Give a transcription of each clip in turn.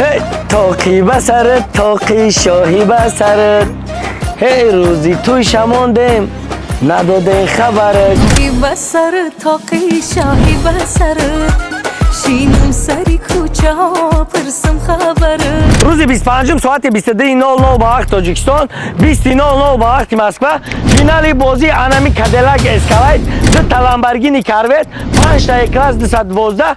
Ҳей, тоқӣ ба сарат, тоқи шоҳӣ ба сарат. Ҳей, рӯзи тӯй шамондем, надодем хабарат. Ба сар тоқи шоҳӣ ба сар, шинам сари кӯчаҳо, пурсам хабар. Рӯзи 25 соати 22:00 ба вақти Тоҷикистон, 20:00 ба вақти Москва, финали бозии анами Кадиллак Эскалейд, дута Ламборгини Корвет, панҷта Е-класс 212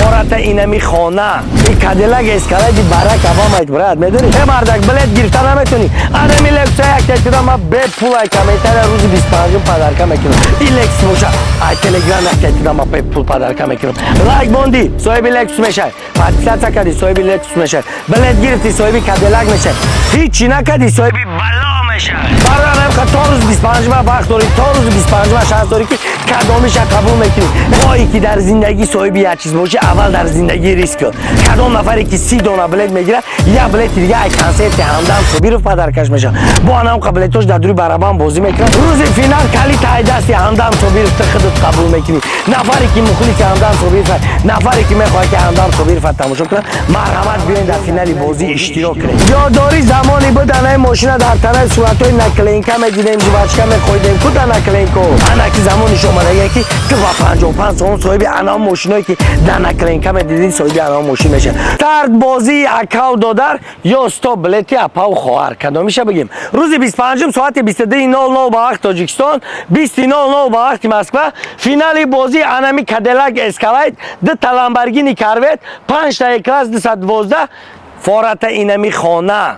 бората инами хона. И Кадиллак Эскалейди Барак Обамайт, брат, медонӣ? Э, мардак, билет гирифта наметонӣ. Анами Лексуса як тетида ма бепул ай комментария рӯзи 25 подарка мекунам. И Лексус боша, ай Телеграм як тетида ма бепул подарка мекунам. Лайк монди, соҳиби Лексус мешай. Подписаться кардӣ, соҳиби Лексус мешай. Билет гирифтӣ, соҳиби Кадиллак мешай. Ҳичи накардӣ, соҳиби бало мешай. Барои анам то рӯзи 25 вақт дорӣ, то рӯзи 25 шанс дорӣ, ки кадомиша қабул мекунӣ. Хоҳӣ ки дар зиндагӣ соҳиби як чиз бошӣ, аввал дар зиндагӣ риск кун. Кадом нафаре ки 30 дона билет мегирад, як билети дига ай консерти Ҳамдам Собиров подаркаш мешавад. Бо анам билетош дар дури барабан бозӣ мекунад. Рӯзи финал калит ай дасти Ҳамдам Собиров ту худат қабул мекунӣ. Нафаре ки мухлиси Ҳамдам Собиров, нафаре ки мехоҳад ки Ҳамдам Собиров тамошо кунад, марҳамат, биёед, дар финали бозӣ иштирок кунед. Ёддорӣ, замоне буд, анаи мошина дар танаи суратҳои наклейка медидем, жвачка мехоҳидем ку дар наклейко. Ана ки замониш омадагия, ки ту ба 55 сомон соҳиби анав мошиное, ки дар наклейка медидӣ, соҳиби анав мошин мешавад. Старт бозии акав додар ё 100 билети апав хоҳар, кадомиша бигем? Рӯзи 25 соати 22:00 ба вақти Тоҷикистон, 20:00 ба вақти Москва, финали бозии анами Кадиллак Эскалайд, дута Ламборгини Корвет, панҷта Е-класс 212 фората инами хона.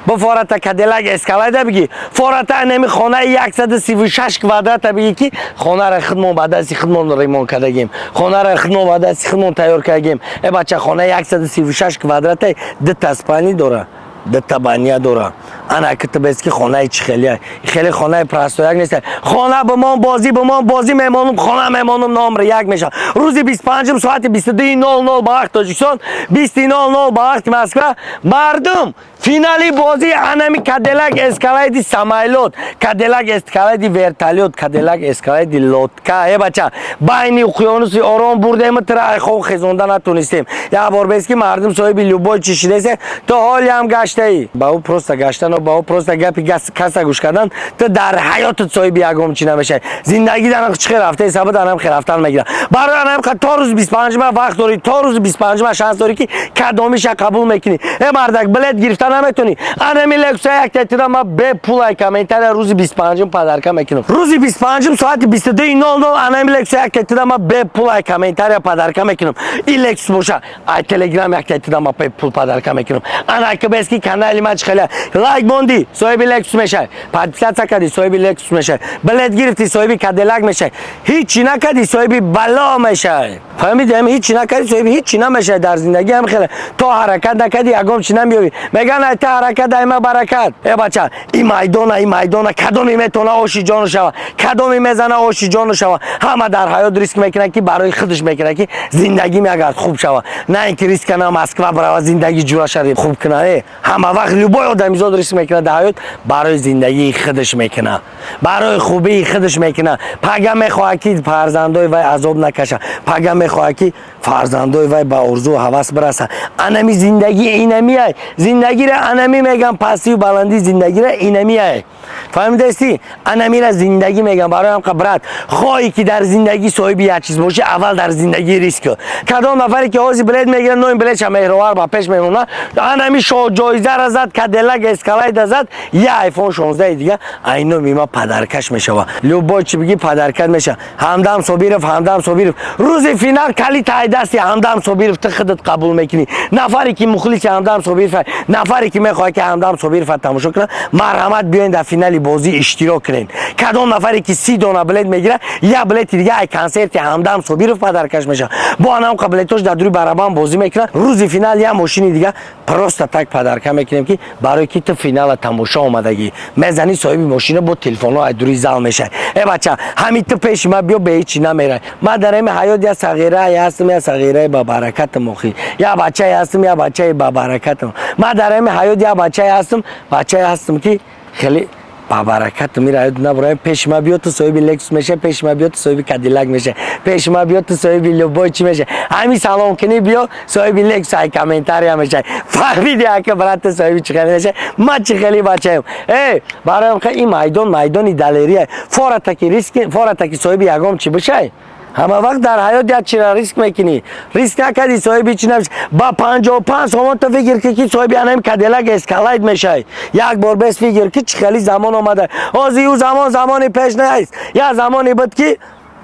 Бо фората Кадиллак Эскалайда бигӣ, фората инами хонаи 136 квадрата бигӣ, ки хонара худмон ба дасти худмон ремонт кардагим, хонара худмон ба дасти худмон тайёр кардагим. Э, бача, хонаи 136 квадрата дута спальни дора, дута баня дора. Ана китбест, ки хонаи чӣ хелия, хеле хонаи простой як нест. Хона бимон, бозӣ бимон, бозӣ мемонум, хона мемонум, номер як мешавад. Рӯзи 25 соати 22:00 ба вақти Тоҷикистон, 20:00 ба вақти Москва, мардум, финали бозии анами Кадиллак Эскалайди самолёт, Кадиллак Эскалайди вертолёт, Кадиллак Эскалайди лодка. Э, бача, байни уқёнуси Ором бурдем, тира айхов хезонда натонистем. Як бор бест, ки мардум соҳиби любой чӣ шидесе, то ҳолиам гаштаӣ ба ӯ просто гаштану ба ӯ просто гапи каса гӯш кардан, ту дар ҳаётат соҳиби ягон чӣ намешавӣ. Зиндагӣ данам чӣ хел рафта ҳисаба данам хел рафтан мегирад. Барои анам то рӯзи 25 вақт дорӣ, то рӯзи 25 шанс дорӣ, ки кадомиша қабул мекунӣ. Э, мардак, билет гирифта наметонӣ. Анами Лексуса як тетира ма бепул ай комментария рӯзи 25 подарка мекунам. Рӯзи 25 соати 22:00 анами Лексуса як тетира ма бепул ай комментария подарка мекунам. И Лексус боша, ай Телеграм як тетира ма бепул подарка мекунам. Ана ки бес, ки канали ма чӣ хеле: лайк монди, соҳиби Лексус мешавӣ, подписаться кардӣ, соҳиби Лексус мешавӣ, билет гирифтӣ, соҳиби Кадиллак мешавӣ, ҳичи накардӣ, соҳиби бало мешавӣ. Фаҳмидӣ? Ҳичи накардӣ, соҳиби ҳичи намешавӣ. Дар зиндагӣ ҳам хеле: то ҳаракат накардӣ, ягон чӣ намеёбӣ. Меган, ай та ҳаракат, айма баракат. Э, бача, и майдона, и майдона кадоме метавона оши ҷону шава, кадоме мезана оши ҷону шава. Ҳама дар ҳаёт риск мекунад, ки барои худаш мекунад, ки зиндагим агар хуб шава, на ин ки риск кана Москва барава, зиндагӣ ҷура шави, хуб кунад. Э, ҳама вақт любой одамизод риск мекунад дар ҳаёт, барои зиндагии худаш мекунад, барои хубии худаш мекунад. Пага мехоҳад, ки фарзандои вай азоб накашад, пага мехоҳад, ки фарзандои вай ба орзу ҳавас бирасад. Анами зиндагӣ инамиай. Зиндагира анами мегам, пастию баландии зиндагира инамиай. Фаҳмидаистӣ? Анамира зиндагӣ мегам. Барои ҳамқа, брат, хоҳӣ ки дар зиндагӣ соҳиби як чиз бошӣ, аввал дар зиндагӣ риск кун. Кадом нафаре ки ҳозир билет мегирад, ноим билетша меҳровар ба пеш мемонад. Анами шоҳҷоизара зад, Кадиллак Эскалайда зад, я Айфон 16 дига айноми ма подаркаш мешава. Любой чӣ бигӣ, подаркат мешава. Ҳамдам Собиров, Ҳамдам Собиров, рӯзи финал калит ай дасти Ҳамдам Собиров ту худат қабул мекунӣ. Нафаре ки мухлиси Ҳамдам Собиров, нафаре ки мехоҳад ки Ҳамдам Собиров тамошо кунад, марҳамат, биёед, дар финали бозӣ иштирок кунед. Кадом нафаре ки 30 дона билет мегирад, як билети дига ай консерти Ҳамдам Собиров подаркаш мешавад. Бо анам билетош дар дури барабан бозӣ мекунад. Рӯзи финал як мошини дига просто так подарка мекунем, ки барои ки ту финала тамошо омадагӣ, мезанӣ, соҳиби мошина бо телефонҳо ай дури зал мешавӣ. Э, бача, ҳами ту пеши ма биё, бе ҳечи намерай. Ман дар ҳами ҳаёт я сағирае ҳастам, я сағираи ба баракатам. Охи, я бачае ҳастам, я бачаи ба баракатам. Ман дар ҳами ҳаёт я бачае ҳастам, бачае ҳастам, ки хеле Ба баракат мира наброем. Пеши ма биё, ту соҳиби Лексус меша, пеши ма биё, ту соҳиби Кадиллак меша, пеши ма биё, ту соҳиби любой чӣ меша. Ҳами салом кунӣ, биё, соҳиби Лексус ай комментария меша. Фаҳмиди, ака, брат, ту соҳиби чӣ хеле меша? Ма чӣ хели бачаем? Э, бароям ин майдон майдони далерия. Форатаки риски, форатаки соҳиби ягон чӣ бишай. Ҳама вақт дар ҳаёт як чира риск мекунӣ. Риск накардӣ, соҳиби чӣ намешӣ. Ба 55 сомон ту фикр ки соҳиби анами Кадиллак Эскалайд мешавӣ. Як бор бес фикр ки чӣ хели замон омада. Ҳозир ӯ замон замони пеш нест. Як замоне буд, ки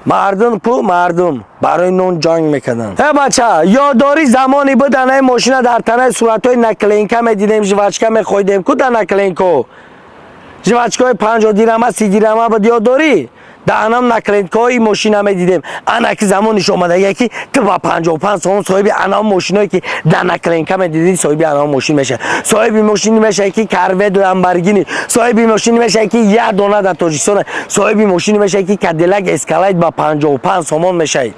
мардум ку мардум барои нон ҷанг мекарданд. Э, бача, ёддорӣ, замоне буд, анаи мошина дар танаи суратҳои наклейка медидем, жвачка мехоҳидем ку дар наклейко. Жвачкаҳои 50 дирама, 30 дирама буд, ёд дорӣ? Даҳанам наклейкаҳои мошина медидем. Ана ки замониш омадагия, ки ту ба 55 сомон соҳиби анав мошиное, ки дар наклейка медидӣ, соҳиби анав мошин мешавӣ. Соҳиби мошини мешавӣ, ки Корвет, Ламборгини, соҳиби мошини мешавӣ, ки як дона дар Тоҷикистон, соҳиби мошини мешавӣ, ки Кадиллак Эскалайд ба 55 сомон мешавӣ.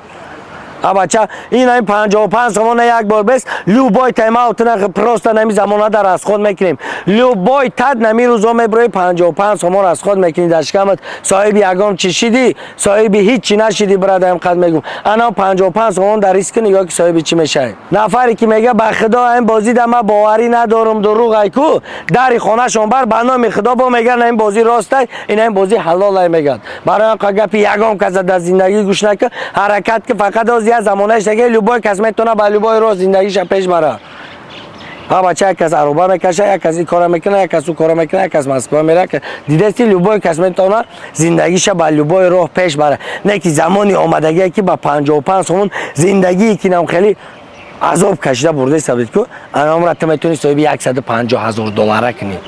А, бача, ин ҳамин 55 сомона як бор бес любой тайма просто нами замона дар расход мекунем. Любой тад нами рӯзо меброи, 55 сомон расход мекунӣ дар шикамат, соҳиби ягон чӣ шидӣ? Соҳиби ҳеҷ чӣ нашидӣ, бирадаем. Қад мегум, ана 55 сомон дар риск нигоҳ ки соҳиби чӣ мешавӣ. Нафаре ки мега: «Ба худо, ин бозӣ да ма боварӣ надорум, дурӯғ ай» ку, дари хонашон бар, ба номи худо бо меган: «Ин бозӣ ростай, ин ин бозӣ ҳалолай», мегӯяд. Барои он гапи ягон каса дар зиндагӣ гӯш накун, ҳаракат ки. Фақат оз як замонааш таги любой кас метавона ба любой роҳ зиндагиша пеш бара. Ҳа, бача, як кас ароба мекаша, як кас ин кора мекуна, як кас ӯ кора мекуна, як кас Москва мера. Дидести, любой кас метавона зиндагиша ба любой роҳ пеш бара. Не ки замони омадагие, ки ба 55 сомон зиндагие ки нам хеле азоб кашида бурдаиста буд ку, анамра ту метавонӣ соҳиби 150 000 доллара кунӣ.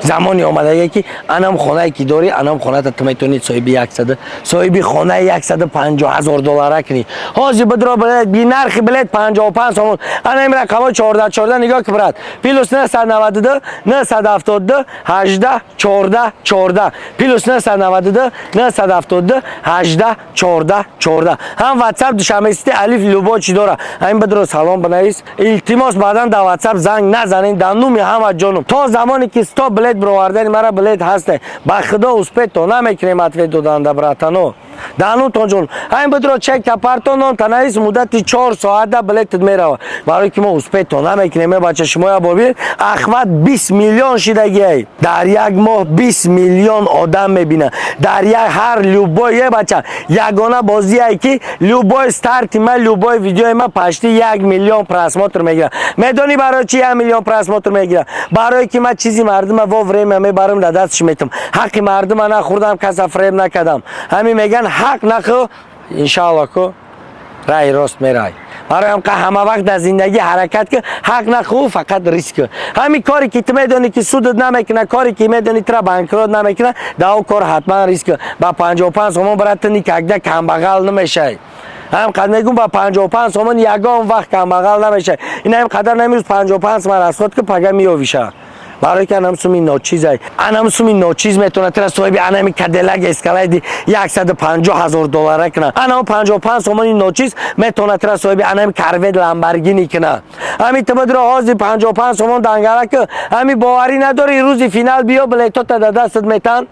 Замони омадагие, ки анам хонае ки дорӣ, анам хоната ту метавонӣ соҳиби яксаду соҳиби хонаи 150 000 доллара кунӣ. Ҳозир бидро билет, бинархи билет 55 сомон. Ана ин рақамҳо 14 14 нигоҳ ки, брат: +992 972 18 14 14, +992 972 18 14 14. Ҳам Ватсап Душанбе Сити алиф, любой чӣ дора, ҳамин бидро салом бинавис, илтимос. Баъдан дар Ватсап занг назанед, дар нуми ҳама ҷонум. То замоне ки 100 билет бировардани мара билет ҳасте, ба худо, успеть то намекунем ответ доданда, братано. Данутон ҷон, ҳамин бидро чек тапарто, нон танавис, муддати 4 соата билетат мерава, барое ки мо успеть то намекунем. Э, бача, шумо як бор бинед, охват 20 миллион шидагиай. Дар як моҳ 20 миллион одам мебина дар як ҳар любой. Е, бача, ягона бозие ки любой старти ма, любой видеои ма почти 1 миллион просмотр мегирад. Медонӣ, барои чи 1 миллион просмотр мегирад? Барое ки ман чизи мардума во время мебарам, дар дастш метам. Ҳаққи мардума нахӯрдам, каса фреб накардам. Ҳамин меган: ҳақ нахӯ, иншоалло ку раи рост мерай. Барои ҳам ҳама вақт дар зиндагӣ ҳаракат ки ҳақ нахӯ, фақат риск. Ҳамин коре ки ту медонӣ, ки судат намекуна, коре ки медонӣ, тура банкрот намекуна, дар он кор ҳатман риск. Ба 55 сомон, брат, ту никогда камбағал намешавӣ. Ҳам қад мегум, ба 55 сомон ягон вақт камбағал намешавӣ. Ин ҳам қадар намирӯз 55 сомон расход ки, пага меёвиша, барое ки анам суми ночизай. Анам суми ночиз метавонад тира соҳиби анами Кадиллак Эскалайди 150 000 доллара кунад. Анам 55 сомони ночиз метавонад тира соҳиби анами Корвет, Ламборгини кунад. Ҳами тибидро ҳозир 55 сомон дангала ки, ҳами боварӣ надорӣ, рӯзи финал биё, билетота дар дастат метан,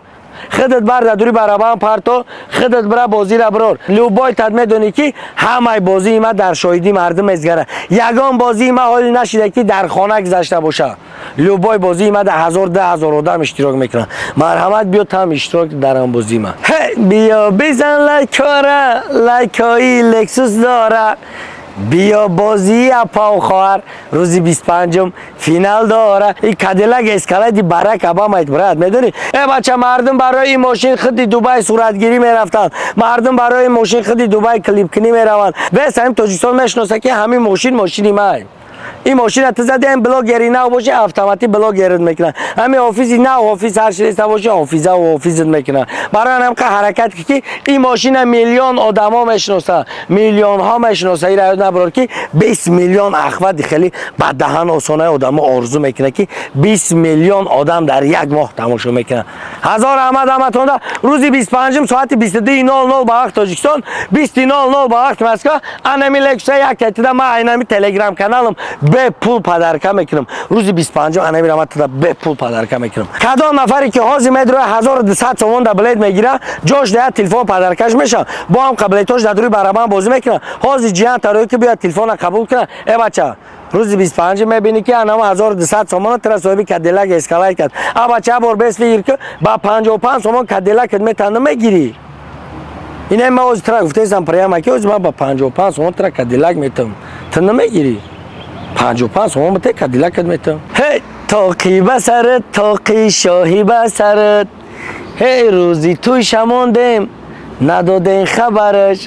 худат бар дадури барабан парто, худат бира, бозира бирор. Любой тад медонӣ, ки ҳамаи бозии ма дар шоҳидӣ мардум мезгара. Ягон бозии ма ҳоли нашида, ки дар хона гузашта боша. Любой бозии ма дар ҳазор, 10 000 одам иштирок мекунанд. Марҳамат, биё, там иштирок дар ан бозии ма. Биё, бизан лайкора, лайкои Лексус дора. Биё, бозии апау хоҳар рӯзи 25-ум финал дора. И Кадиллак Эскалайди Барак Обамайт, брат, медонӣ? Э, бача, мардум барои ин мошин худи Дубай суратгирӣ мерафтанд, мардум барои ин мошин худи Дубай клипкунӣ мераванд. Вес ҳамин Тоҷикистон мешиноса, ки ҳамин мошин мошини май. Ин мошина ту задаем, блогери нав боши, автоматӣ блогерит мекунад. Ҳамин офиси нав, офис ҳар ширеста боши, офизаву офизит мекунад. Барои ҳамқа ҳаракат ки ин мошина миллион одамо мешиносанд, миллионҳо мешиносанд. Ира ёд набарор, ки 20 миллион охвати хеле бадаҳан осонаи одамо орзу мекунад, ки 20 миллион одам дар як моҳ тамошо мекунад. Ҳазор раҳмат ҳаматонда. Рӯзи 25-ум соати 22:00 ба вақти Тоҷикистон, 20:00 ба вақти Москва, анами Лексуса як катида ма айнами телеграм каналам. Бепул подарка мекунам. Рӯзи 25-ум ана мирам, туда бепул подарка мекунам. Кадом нафаре ки ҳозир медроя, 1200 сомон да билет мегира, ҷош да телефон подаркаш мешавад. Бо ҳам билетош дар рӯи барабан бозӣ мекунад. Ҳозир ҷиян тарои ки биёяд, телефона қабул кунад. Э, бача, рӯзи 25 мебинӣ, ки анама 1200 сомона тира соҳиби Кадиллак Эскалайд кард. А бача, бор бес фикр ки, ба 55 сомон Кадиллакат метана, мегирӣ. Ина ма ози тира гуфтаистам прямо, ки ози ман ба 55 сомон тира Кадиллак метавам, ту намегирӣ? 55 сомон бите, Кадиллакат метавам. Ҳей, тоқи ба сарат, тоқи шоҳӣ ба сарат. Ҳей, рӯзи туй шамондем, надодем хабараш.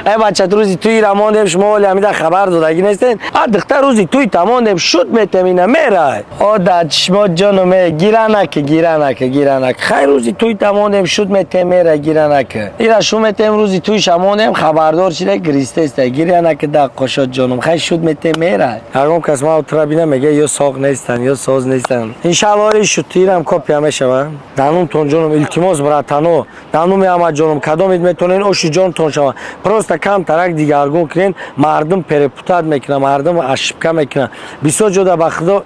Эй бача, рӯзи туйра мондем, шумо оли ҳамида хабар додагӣ нестен. А духтар, рӯзи туй тамондем, шуд, метем, ина мерай. О, да чишмо ҷонуме, гиранаки, гиранаки, гиранаки. Хай, рӯзи туй тамондем, шуд, метем, мерай, гиранаки. Ира шу метем, рӯзи туй шамондем, хабардор шида гиристеста, гиранаки, да қошот ҷонум. Хай, шуд, метем, мерай. Ягон кас ма утра бина, мега, ё соқ нестан, ё соз нестан. Иншалло, оли шутирам копия мешава. Данумтон ҷонум, илтимос, братано, дануми ҳама ҷонум, кадомид метонен, оши ҷонтон шава. Просто кам тарак дигаргун кунен, мардум перепутать мекунад, мардум ошибка мекунад. Бисёр ҷода, ба худо,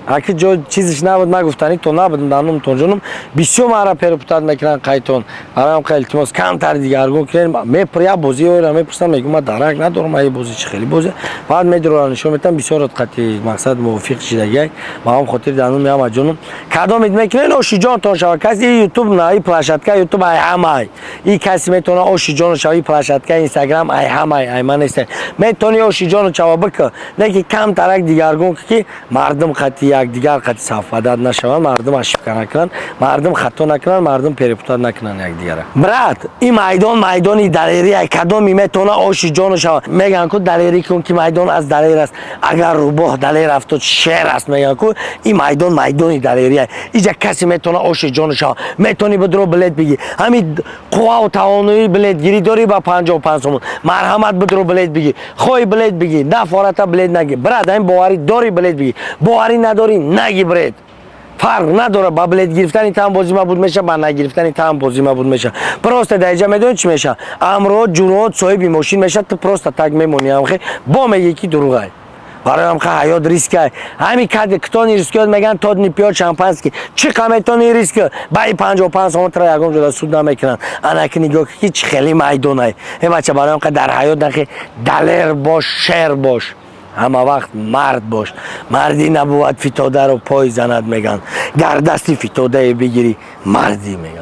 аки ҷо чизиш набуд, ман гуфтанӣ то набудам. Данумтон ҷонум, бисёр маро перепутать мекунанд қайтон. Бароям қа илтимос, камтар дигаргун кунен. Мепр як бозиёра мепурсам, мегӯм, ман дарак надорам, ай бозӣ чӣ хеле бозӣ. Баъд медурора, нишон метам, бисёр қати мақсад мувофиқ шидагиак. Ба ҳам хотир, дануми ҳама ҷонум, кадомид мекунен, оши ҷонтон шава. Каси Ютуб на, и площадка Ютуб ай ҳамай, и каси метавона оши ҷону шава. И площадка Инстаграм ай ҳамай, ай ман нестем. Метавони оши ҷону шава, бикӯ, не ки кам тарак дигаргун, ки мардум қати якдигар қати совпадать нашаванд, мардум ошибка накунанд, мардум хато накунанд, мардум перепутать накунанд якдигара. Брат, ин майдон майдони далерия. Кадоми метавона оши ҷону шава? Мегӯянд ку, далерӣ кун, ки майдон аз далер аст. Агар рӯбоҳ далер афтод, шер аст, мегӯянд ку. Ин майдон майдони далерия. Иҷа касе метавона оши ҷону шава. Метавонӣ бидро, билет бигӣ. Ҳамин қуввау тавоноии билетгирӣ дорӣ ба 55 сомон, марҳамат, бидро, билет бигӣ. Хоҳӣ, билет бигӣ, нафората, билет нагӣ. Брат, ҳамин боварӣ дорӣ, билет бигӣ, боварӣ надорӣ, нагӣ, бред. Фарқ надорад, ба билет гирифтани таам бозӣ мабуд меша, ба нагирифтани таам бозӣ мабуд меша. Просто дар иҷа медонӣ чӣ меша? Амро ҷуръот соҳиби мошин меша, ту просто так мемонӣ, амхе бо мегӣ, ки дурӯғай. Барои ҳамқа ҳаёт рискай. Ҳами каде кто не рискует, меган, тот не пьёт шампанский. Чӣ қа метавони риск? Баи 55 сомон тра ягон ҷода суд намекунанд. Анаки нигоҳ, ки чӣ хеле майдонай. Э бача, барои ҳамқа дар ҳаёт нахи далер бош, шер бош, ҳама вақт мард бош. Мардӣ набувад фитодаро пой занад, меган. Гар дасти фитодае бигирӣ, мардӣ, меган.